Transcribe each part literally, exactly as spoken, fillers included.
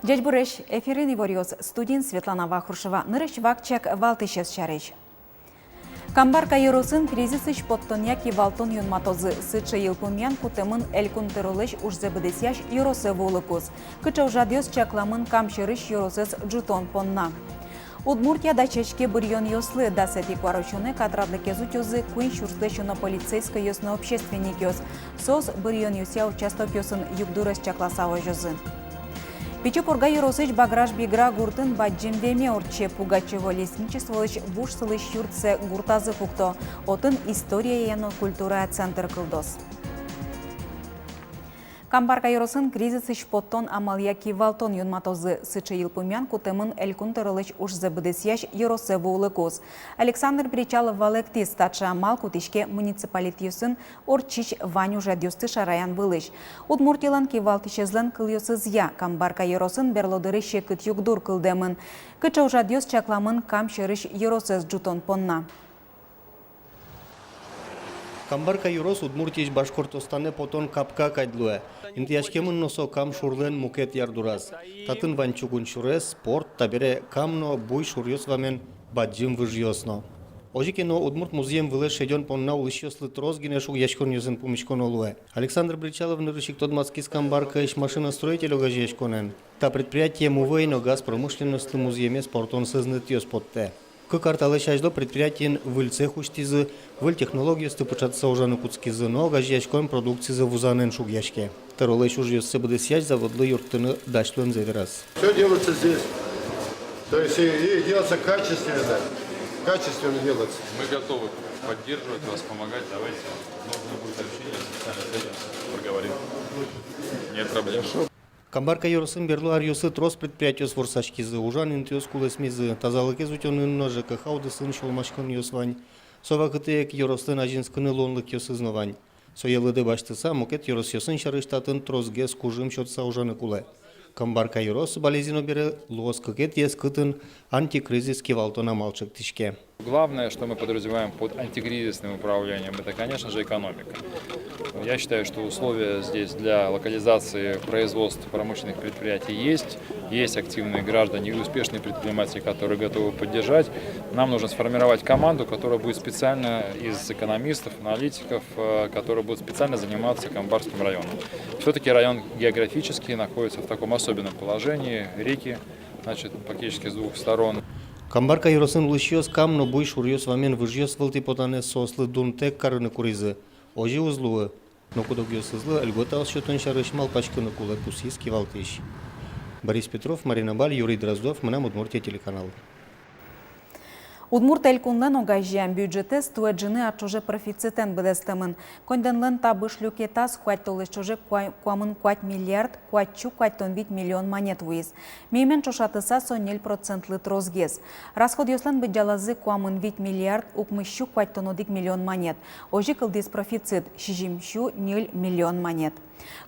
Ӟечбуресь! Эфирын иворъёс, студиын Светлана Вахрушева. Нырысь вакчияк валтӥсез сярысь. Камбарка ёросын кризисысь поттонъя кивалтон юнматозы. Сыӵе йылпумъян кутэмын Элькун тӧролэсь ужзэ быдэсъясь ёросэ вуылыкуз. Кыӵе ужрадъёс чакламын Кам сьӧрысь ёросэз ӝутон понна? Удмуртия дасяське быръёнъёслы. Дасэтӥ куарусёнэ катрадлыкез утёзы куинь сюрслэсь уно полицейскойёс но общественникъёс. Соос быръёнъёсъя участокъёсын югдурез чакласа возёзы. Пичи Пурга ёросысь Баграш-Бигра гуртын бадӟым веме ортче. Пугачёво лесничестволэсь вуж сылӥсь юртсэ гуртазы пукто. Отын историея но культурая центр кылдоз. Камбарка ёросын кризисысь поттон амалъя кивалтон юнматозы. Сыӵе йылпумъян кутэмын Элькун тӧролэсь ужзэ быдэсъясь ёросэ вуылыкуз. Александр Бречалов валэктӥз, таӵе амал кутӥське муниципалитетъёсын ортчись вань ужрадъёсты шараян вылысь. Удмуртилэн кивалтӥсезлэн кылъёсызъя, Камбарка ёросын берло дырысь секыт югдур кылдэмын. Кыӵе ужрадъёс чакламын Кам сьӧрысь ёросэз ӝутон понна? Камбарка ёрос Удмуртиысь Башкортостанэ потон капка кадь луэ. Интыяськемын но со Кам шурлэн мукет ярдураз. Татын вань чугун сюрес, порт, табере Кам но Буй шуръёс вамен бадӟым выжъёс но. Озьы ке но, Удмурт музъем вылэ шедён понна улӥсьёслы трос гинэ шугъяськонъёсын пумиськоно луэ. Александр Бречалов нырысь ик тодматскиз Камбаркаысь «Машиностроитель» огазеяськонэн. Та предприятие мувӧй но газ промышленностьлы музъемез портон сӧзнэтъёс поттэ. Кык ар талэсь азьло предприятиын выль цех усьтӥзы, выль технологиосты пыӵатыса ужаны кутскизы но огазеяськон продукцизэ вузанэн шугъяське. Тӧролэсь ужъёссэ быдэсъясь заводлы юрттыны дась луэмзэ вераз. Всё делается здесь. То есть и, и делается качественно, качественно делается. Мы готовы поддерживать вас, помогать. Давайте, нужно будет общение, специально с этим проговорим. Нет проблем. Камбарка ёросын берло аръёсы трос предприятиос ворсаськизы, ужан интыос кулэсмизы, тазалыкез утёнын но ЖКХ удысын сюлмаськонъёс вань. Со вакытэ ик ёрослэн азинскыны луонлыкъёсыз но вань. Сое лыдэ басьтыса, мукет ёросъёсын сярысь татын тросгес кужым сётыса ужаны кулэ. Камбарка ёрос Балезино бере луоз кыкетӥез, кытын антикризис кивалтон амал чектӥське. Главное, что мы подразумеваем под антикризисным управлением, это, конечно же, экономика. Я считаю, что условия здесь для локализации производств, промышленных предприятий есть. Есть активные граждане и успешные предприниматели, которые готовы поддержать. Нам нужно сформировать команду, которая будет специально из экономистов, аналитиков, э, которые будут специально заниматься Камбарским районом. Всё-таки район географически находится в таком особенном положении. Реки, значит, практически с двух сторон. Камбарка ёросын улӥсьёс Кам но Буй шуръёс вамен выжъёс вылтӥ потанэз соослы дунтэк карыны куризы. Озьы уз луы. Но куд-огъёсызлы льготаос сётон сярысь малпаськыны кулэ, пусйиз кивалтӥсь. Борис Петров, Марина Баль, Юрий Дроздов, «Мынам Удмуртие» телеканал. Удмурт Элькунлэн огазеям бюджетэз туэ ӝыны ар ӵоже профицитэн быдэстэмын. Коньдонлэн табыш люкетаз куать толэзь ӵоже куа-, куамын куать миллиард куать сю куатьтон вить миллион манет вуиз. Миымен ӵошатыса, со ньыль процентлы тросгес. Расходъёслэн быдӟалазы куамын вить миллиард укмыс сю куатьтон одӥг миллион манет. Озьы кылдӥз профицит — сизьым сю ньыль миллион манет.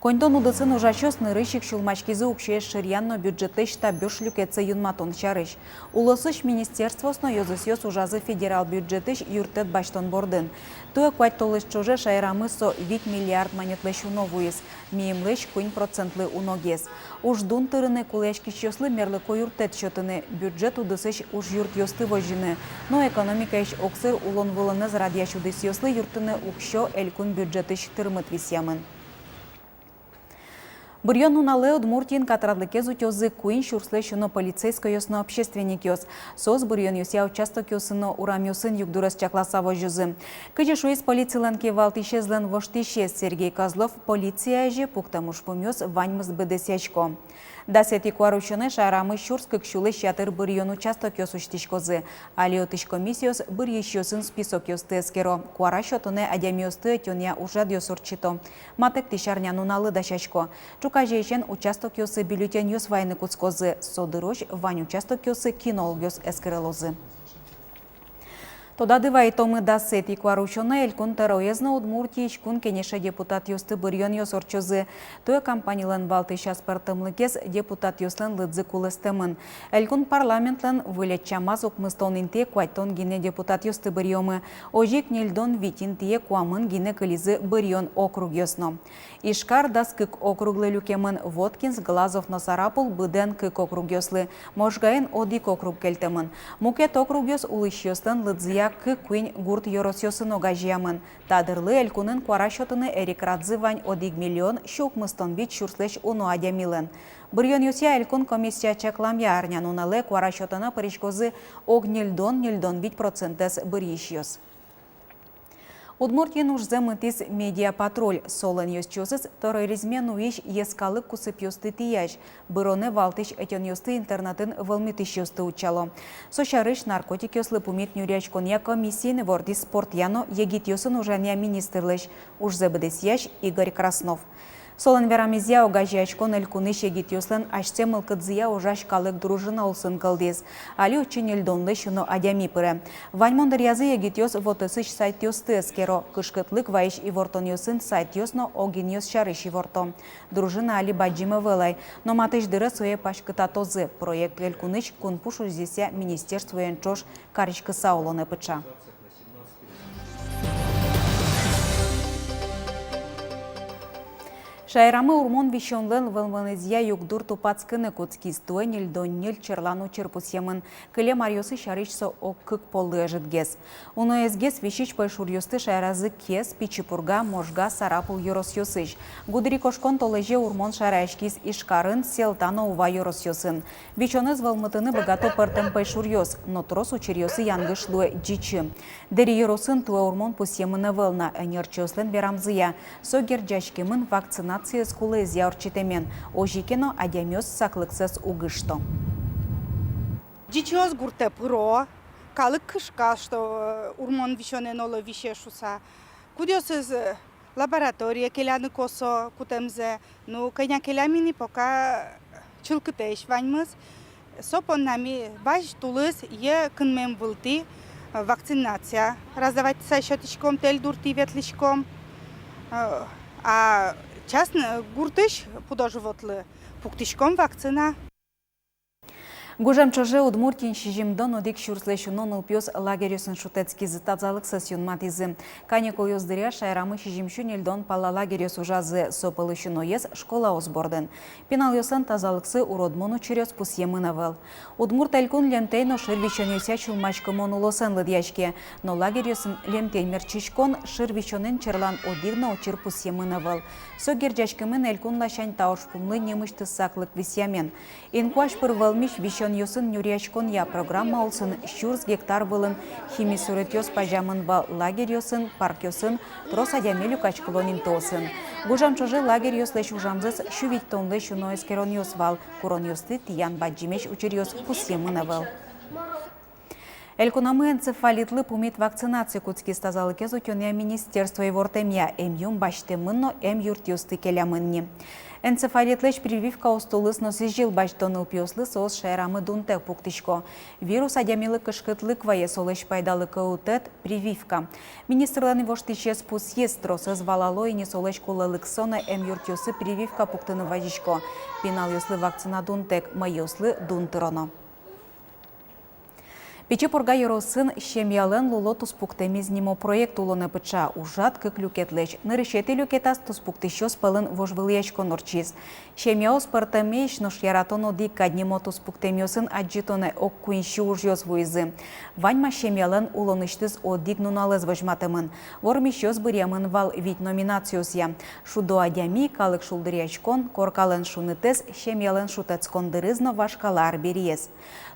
Коньдон удысын ужасьёс нырысь ик сюлмаськизы уксёез шыръян но бюджетлэсь табыш люкетсэ юнматон сярысь. Улосысь министерствоос но ёзэсъёс ужазы федерал бюджетысь юрттэт басьтон бордын. Туэ куать толэзь ӵоже шаерамы со вить миллиард манетлэсь уно вуиз, миемлэсь куинь процентлы уногес. Уждун тырыны кулэяськисьёслы мерлыко юрттэт сётыны, бюджет удысысь ужъюртъёсты возьыны но экономикаысь огсыр улон-вылонэз радъясь удысъёслы юрттыны уксё элькун бюджетысь тырмыт висъямын. Быръён нуналэ Удмуртиын катрадлыкез утёзы куинь сюрслэсь уно полицейскойёс но общественникъёс. Соос быръёнъёсъя участокъёсын но урамъёсын югдурез чакласа возёзы. Кызьы шуиз полицилэн кивалтӥсезлэн воштӥсез Сергей Козлов, полиция азе пуктэм ужпумъёс ваньмыз быдэсъясько. Дасэтӥ куарусёнэ шаерамы сюрс кык сюлэсь ятыр быръён участокъёс усьтӥськозы. Али отысь комиссиос быръисьёсын списокъёсты эскеро, куара сётонэ адямиосты ӧтёнъя ужрадъёс ортчыто. Матэктӥсь арня нуналлы дасясько. Ӵуказеысен участокъёсы бюллетеньёс вайыны кутскозы. Со дырозь вань участокъёсы кинологъёс эскерылозы. Тодады вайытомы, дасэтӥ куарусёнэ Элькун Тӧроез но Удмуртиысь Кун Кенеше депутатъёсты быръёнъёс ортчозы. Туэ кампанилэн валтӥсь аспӧртэмлыкез — депутатъёслэн лыдзы кулэстэмын. Элькун парламентлэн выль ӧтчамаз укмыстон интые куатьтон гинэ депутатъёсты быръёмы. Озьы ик ньыльдон вить интые куамын гинэ кылизы быръён округъёс но. Ижкар дас кык округлы люкемын, Воткинск, Глазов но Сарапул — быдэн кык округъёслы, Можгаын одӥг округ кельтэмын. Мукет округъёс улӥсьёслэн лыдзыя кык-куинь гурт ёросъёсын огазеямын. Та дырлы элькунын куара сётыны эрикрадзы вань одӥг миллион сю укмыстон вить сюрслэсь уно адямилэн. Быръёнъёсъя элькун комиссия чакламъя, арнянуналэ куара сётоно пыриськозы ог ньыльдон-ньыльдон вить процентэз быръисьёс. Удмуртиын ужзэ мытӥз медиапатруль. Солэн ёзчиосыз — тӧроризме нуись йӧскалык кусыпъёсты тӥясь, быронэ валтӥсь ӧтёнъёсты интернетын вӧлмытӥсьёсты утчало. Со сярысь наркотикъёслы пумит нюръяськонъя комиссиен ивортӥз спортъя но егитъёсын ужанъя министрлэсь ужзэ быдэсъясь Игорь Краснов. Солэн верамезъя, огазеяськон элькунысь егитъёслэн асьсэ мылкыдзыя ужась калык дружина улсын кылдӥз. Али отчы ньыльдонлэсь уно адями пыре. Ваньмон дыръязы егитъёс вотэсысь сайтъёсты эскеро, кышкытлык вайись ивортонъёсын сайтъёс но огинъёс сярысь иворто. Дружина али бадӟым ӧвӧл ай, но матысь дыре сое паськытатозы. Проект элькунысь кунпуш ужъёсъя министерствоен ӵош кариськыса улонэ пыӵа. Шаерамы урмон висёнлэн вӧлмонэзъя югдур тупатскыны кутскиз. Туэ ньыльдон ньыль черлан учыр пусъемын. Кылем аръёсы сярысь со ог кык поллы ӧжытгес. Уноезгес висись пӧйшуръёсты шаеразы Кез, Пичи Пурга, Можга, Сарапул ёросъёсысь. Гудырикошкон толэзе урмон шараяськиз Ижкарын, Сэлта но Ува ёросъёсын. Висёнэз вӧлмытыны быгато пӧртэм пӧйшуръёс, но трос учыръёсы янгыш луэ ӟичы. Дэри ёросын туэ урмон пусъемын ӧвӧл на, ӧнерчиослэн верамзыя, со герӟаськемын вакцинациез кулэезъя ортчытэмен, озьы ке но адямиос саклыксэс уг ышто. Ӟичыос гуртэ пыро, калык кышка, что, э, урмон висёнэн оло висе шуса. Кудъёсыз, э, лабораторие келяны косо кутэмзэ. Ну, кӧня келям ини, пока чылкытэсь ваньмыз. Со понна ми вазь тулыс йӧ кынмем вылтӥ, э, вакцинация раздавать карыса сётӥськом, тэль дуртӥ ветлӥськом. Э, а частный гуртысь пудо-животлы пуктӥськом вакцина. Гужем ӵоже Удмуртиын сизьымдон одӥг сюрслэсь уно нылпиос лагерьёсын шутэтскизы, тазалыксэс юнматӥзы. Каникулъёс дыръя шаерамы сизьымсю ньыльдон пала лагерьёс ужазы, со пӧлысь уноез школаос бордын. Пиналъёслэн тазалыксы уродмон учыръёс пусъемын ӧвӧл. Удмурт Элькун Лемтэй но шыр висёнъёсъя сюлмаськымон улосэн лыдъяське, но лагерьёсын Лемтэй мерчиськон, шыр висёнэн черлан одӥг но учыр пусъемын ӧвӧл. Со герӟаськемын элькун ласянь та ужпумлы нимысьтыз саклык висъямен. Инкуазь пыр вӧлмись висёнъёсын нюръяськонъя программа улсын сюрс гектар вылын хими суретъёс пазямын вал лагерьёсын, паркъёсын, трос адями люкаськылон интыосын. Гужем ӵоже лагерьёслэсь ужамзэс сю витьтонлэсь уно эскеронъёс вал, куронъёсты тӥян бадӟымесь учыръёс пусъемын ӧвӧл. Элькунамы энцефалитлы пумит вакцинаци кутскиз. Тазалыкез утёнъя министерство ивортэмъя, эмъюм басьтэмын но эмъюртъёсты келямын ни. Энцефалитлэсь прививка устолыз но сӥзьыл басьто нылпиослы, соос шаерамы дунтэк пуктӥсько. Вирус адямилы кышкытлык вае, солэсь пайдалыкы утэт — прививка. Министрлэн воштӥсез пусйиз, тросэз валало ини солэсь кулэлыксы но эмъюртъёсы прививка пуктыны вазисько. Пиналъёслы вакцина дунтэк, мӧйыослы дун тыроно. Пичи Пурга ёросын «Семьялэн луло туспуктэмез» нимо проект улонэ пыӵа. Ужрад кык люкетлэсь. Нырысетӥ люкетаз туспуктӥсьёс пӧлын вожвылъяськон ортчиз. «Семьяос пӧртэмесь, нош яратон одӥг кадь» нимо туспуктэмъёсын адӟытонэ ог куинь сю ужъёс вуизы. Ваньмаз семьялэн улонысьтыз одӥг нуналэз возьматэмын. Вормисьёс быръямын вал вить номинациосъя: «Шудо адями», «Калык шулдыръяськон», «Коркалэн шунытэз», «Семьялэн шутэтскон дырыз» но «Вашкала арбериез».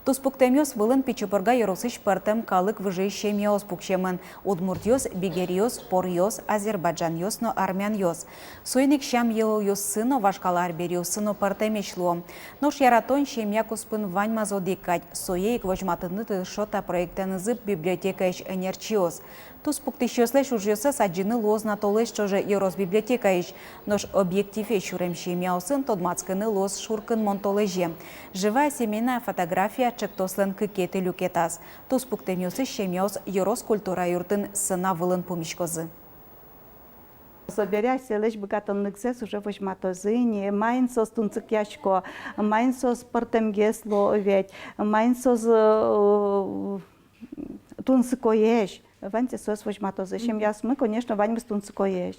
Туспуктэмъёс вылын Пичи Пурга ёросысь пӧртэм калык выжыысь семьяос пуксемын: удмуртъёс, бигеръёс, поръёс, азербайджанъёс но армянъёс. Соин ик сям-йылолъёссы но, вашкала арбериоссы но пӧртэмесь луо. Нош яратон семья куспын ваньмаз одӥг кадь, сое ик возьматыны тыршо та проектэнызы библиотекаысь ӧнерчиос. Туспуктӥсьёслэсь ужъёссэс адӟыны луоз на толэзь ӵоже ёрос библиотекаысь. Нош объективе сюрем семьяосын тодматскыны луоз шуркынмон толэзе. «Живая семейная фотография» ӵектослэн кыкетӥ люкетаз. Туспуктэмъёсысь семьяос ёрос культура юртын сцена вылын пумиськозы. Собере асьсэлэсь быгатонлыксэс уже возьматозы ини, маин соос тунсыкъясько, маин соос пӧртэмгес луо ведь, маин соос, э, тунсыкоесь. Ваньзэ соос возьматозы. Семьяосмы, конечно, ваньмыз тунсыкоесь.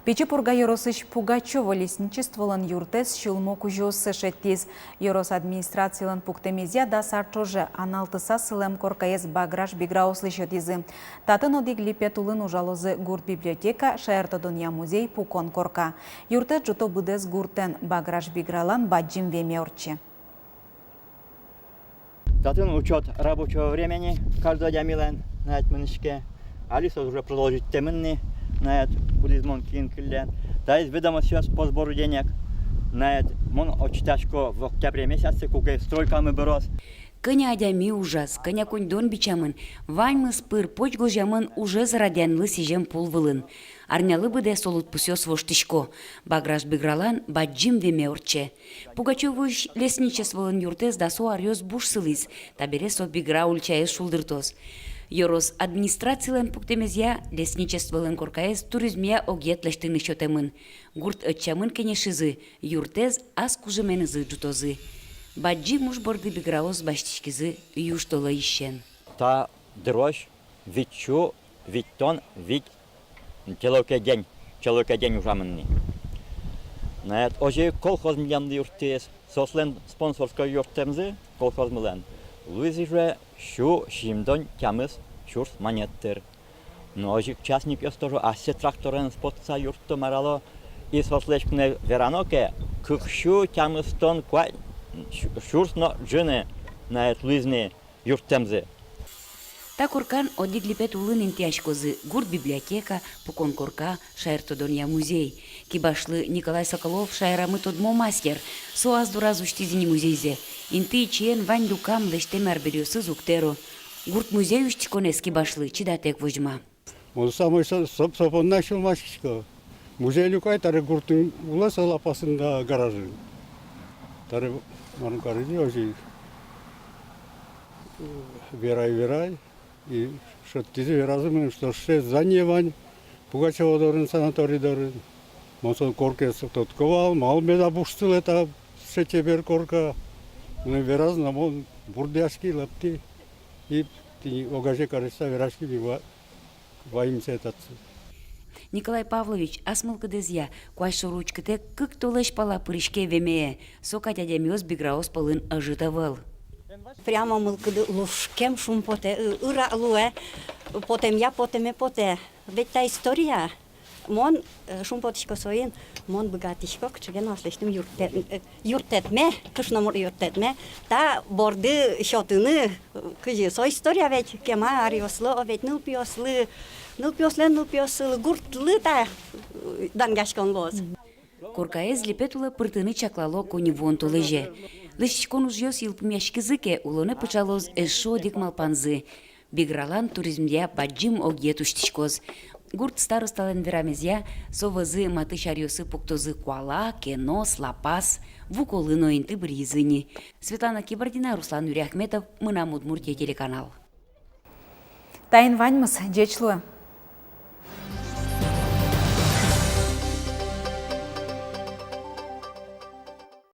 Пичи Пурга ёросысь Пугачёво лесничестволэн юртэз сюлмо кузёоссэ шедьтӥз. Ёрос администрацилэн пуктэмезъя дас ар ӵоже аналтыса сылэм коркаез баграш биграослы сётӥзы. Татын одӥг липет улын ужалозы гурт библиотека, шаертодонъя музей, пукон корка. Юртэз ӝуто быдэс гуртэн, баграш бигралан бадӟым веме ортче. Татын учёт рабочего времени каждого адямилэн, наед, мынӥське. Али со уже продолжить тэмын ни, наед, кудӥз мон киын кыллен. Таиз ведомостьёс по сбору денег, наед, мон ожидайсько в октябре месяце, куке стройкамы быроз. Кӧня адями ужаз, кӧня коньдон бичамын, ваньмыз пыр поч гожъямын ужез радъянлы сӥзем пул вылын. Арнялы быдэ со лыдпусъёс воштӥсько, баграш бигралан бадӟым веме ортче. Пугачёвоысь лесничестволэн юртэз дасо аръёс буш сылӥз, табере со Бигра ульчаез шулдыртоз. Ёрос администрацилэн пуктэмезъя, лесничестволэн коркаез туризмъя огъет лэсьтыны сётэмын. Гурт ӧтчамын кенешизы, юртэз ас кужыменызы ӝутозы. Бадӟым уж борды биграос басьтӥськизы южтолэзьысен. Та дырозь вить сю витьтон вить челоке день, челоке день ужамын ни. Наед, озьы ик колхоз милемлы юрттӥз, соослэн спонсорской юрттэмзы колхозмылэн луиз уже сю сизьымдон тямыс сюрс манет тыр. Но озьы ик частникъёс тоже асьсэ трактореныз потса юртто, мар ало. И соослэсь куное верано ке, кык сю тямыстон куать сю-, сюрс но ӝыны, наед, луиз ни юрттэмзы. Та коркан одӥг липет улын интыяськозы гурт библиотека, пукон корка, шаертодонъя музей. Кибашлы Николай Соколов шаерамы тодмо мастер. Со ас дораз усьтӥз ини музейзэ. Инты ичиен вань люкам, лэсьтэм арбериосыз уг тэро. Гурт музей усьтӥськонэз кибашлы чидатэк возьма. Мон самой со, со, со понна сюлмаськисько. Музей люкай, таре гуртын улэ со лапасын да гаражын. Таре мар каризы озьы. Верай, верай. И шедьтӥзы, веразы мыным, что сыӵе здание вань Пугачёво дорын, санаторий дорын. Мон со коркаез тодӥсько вал, малы меда буш сылэ та сыӵе чебер корка. Мыным веразы но, мон бурдъяськи, лыктӥ. И тӥни огазе карыса вераськи, ми ва-, ваимсэ татчы. Николай Павлович ас мылкыдэзъя куазь шоры учкытэк кык толэзь пала пыриське вемее. Со кадь адямиос биграос пӧлын ӧжыт ӧвӧл. Прямо мылкыды лушкем шумпотэ, ы-, ыра луэ, потэмъя потэме потэ. Ведь та история. Мон, э, шумпотӥсько соин, мон быгатӥсько кыӵе ке но аслэсьтым юрттэт-, э, юрттэтме, кышномурт юрттэтме, та борды сётыны, э, кызьы со история ведь, кема аръёслы, о ведь, нылпиослы, нылпиослэн нылпиоссылы, гуртлы та, э, данъяськон луоз. Коркаез липет улэ пыртыны чаклало коньывуон толэзе. Лэсьтӥськон ужъёс йылпумъяськизы ке, улонэ пыӵалоз эшшо одӥг малпанзы. Бигралан туризмъя бадӟым огъет усьтӥськоз. Гурт старосталэн верамезъя, со вӧзы матысь аръёсы пуктозы Куала, Кенос, Ла-Пас, Вуколы но инты быръизы ини. Светлана Кибардина, Руслан Нуриахметов, «Мынам Удмуртие» телеканал. Таин ваньмыз, ӟеч луэ.